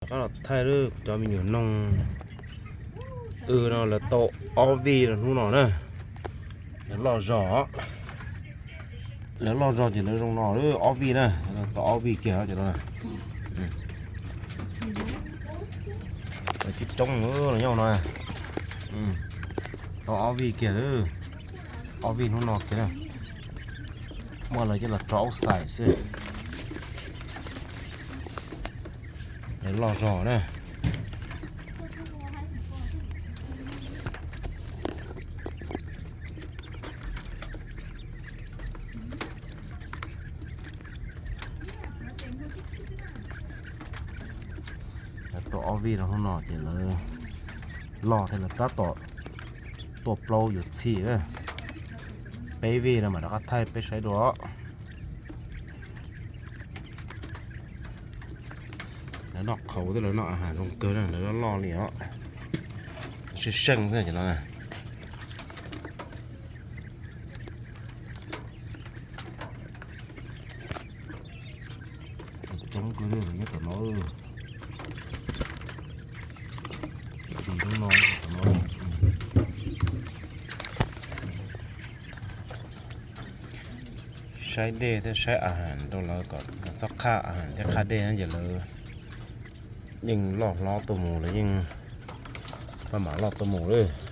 Rov qab los thaij lawm cov me nyuam noog. Wb no lawv tau ob vij rau hnub no na. Lawv loj zog, lawv loj zog ces lawv zoo no lawm, ob vij na. Tau ob vij kiag cov no. Lawv tib roob los nyob no. Tau ob vij kiag lawm, ob vij hnub no kiag na. Muab lawv coj los tso ub xais xwb. Lawv loj zog na. Lawv tau ob vij rau hnub no ces lawv loj thiab, lawv tab tom tuaj plaub yuav txhij. Peb vij no mam rov qab thaij peb saib dua. Lawv noj qhauv thiab lawv noj a has zoo kawg na, lawv loj loj li os. Seej seej xwb cov no. Coob kawg li nyob tom no. Tim lub no tom no. Saib dej thiab saib a has rau lawv kom txhob qhaj a has thiab qhaj dej na ces lawv yeej loj hlob tuaj mus, lawv yeej maj mam loj tuaj mus lawm.